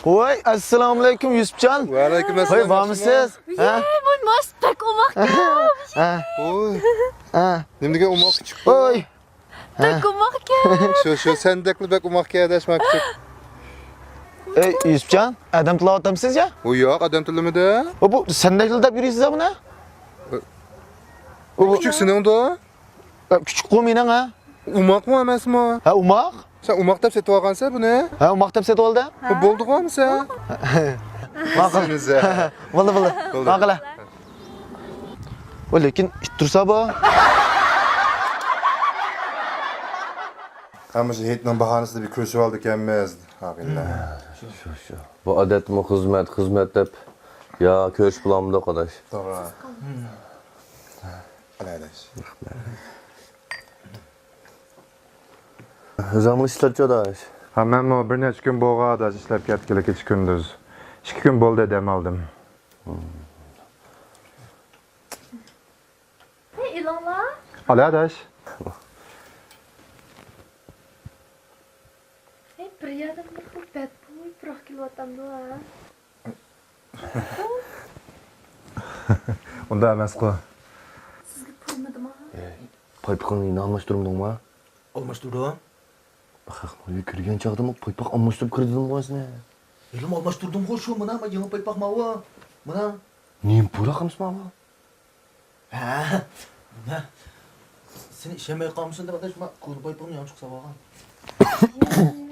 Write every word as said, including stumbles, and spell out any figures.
ۋاي، ئەسسالامۇئەلەيكۇم، يۈسۈپجان. ۋەئەلەيكۇم ئەسسالام، ۋاي، بارمۇسىز؟ ھە؟ ۋاي، ماس بەك ئوماقكەن. ھە؟ ۋوي. ھە؟ نېمە دېگەن ئوماق كىچىك. ۋوي. بەك ئوماقكەن. شۇ، شۇ، سەندەكلا بەك ئوماقكەن، ئاداش، مانا كىچىك. ئەي، يۈسۈپجان، ئادەم تىللاۋاتامسىز يا؟ ۋوي، ياق، ئادەم تىللىمىدى. ۋوي، بۇ سەندەكلا دەپ يۈرىسىز يا بۇنى؟ ۋوي، بۇ كىچىك سېنىڭدۇ. ھە، كىچىكقۇ مېنىڭ، ھە؟ ئوماقمۇ ئەمەسمۇ؟ ھە، ئوماق. سەن ئوماق دەپ سېتىۋالغانسەن بۇنى؟ ھە، ئوماق دەپ سېتىۋالدىم. ھە، بولدىغۇ ئەمىسە؟ ماقۇل. بولدى، بولدى. بولدى. ماقۇل. ۋاي، لېكىن ئىت تۇرسا بۇ. ھە، مۇشۇ ھېيتنىڭ باھانىسىدا بىر كۆرۈشۈۋالىدىكەنمىز. ھە، بىللە. شۇ، شۇ. بۇ ئادەتمۇ خىزمەت، خىزمەت دەپ يا كۆرۈشۈپ بولامدۇق، ئاداش؟ توغرا. ئەلەيلەش. ئۆزۈڭمۇ ئىشلەتچۇ، ئاداش؟ ھە، مەنمۇ بىر نەچچە كۈن بولغان، ئاداش، ئىشلەپ كەتكىلى كېچە-كۈندۈز. ئىككى كۈن بولدى دەم ئالدىم. ھەي، ئېلىڭلار. ئالە، ئاداش. ھەي، بىر يەردىن بىر خىل بەتبۇي پۇراق كېلىۋاتامدۇ، ھە؟ ئۇنداق ئەمەسقۇ. سىزگە پۇرىمىدىما؟ ئەي، پايپىقىڭنى يەنە ئالماشتۇرمىدىڭما؟ ئالماشتۇردۇم. خەقنىڭ ئۆيىگە كىرگەن چاغدىمۇ پايپاق ئالماشتۇرۇپ كىر دېدىمغۇ سېنى. ھېلىمۇ ئالماشتۇردۇمغۇ شۇ، مانا، مانا يېڭى پايپاق ماۋۇ. مانا. نېمە پۇراق ئەمىسە ماۋۇ؟ ھە، نېمە؟ سېنى ئىشەنمەي قالمىسۇن دەپ، ئاداش، ما كونا پايپىقىمنى يانچۇق ساۋالغان.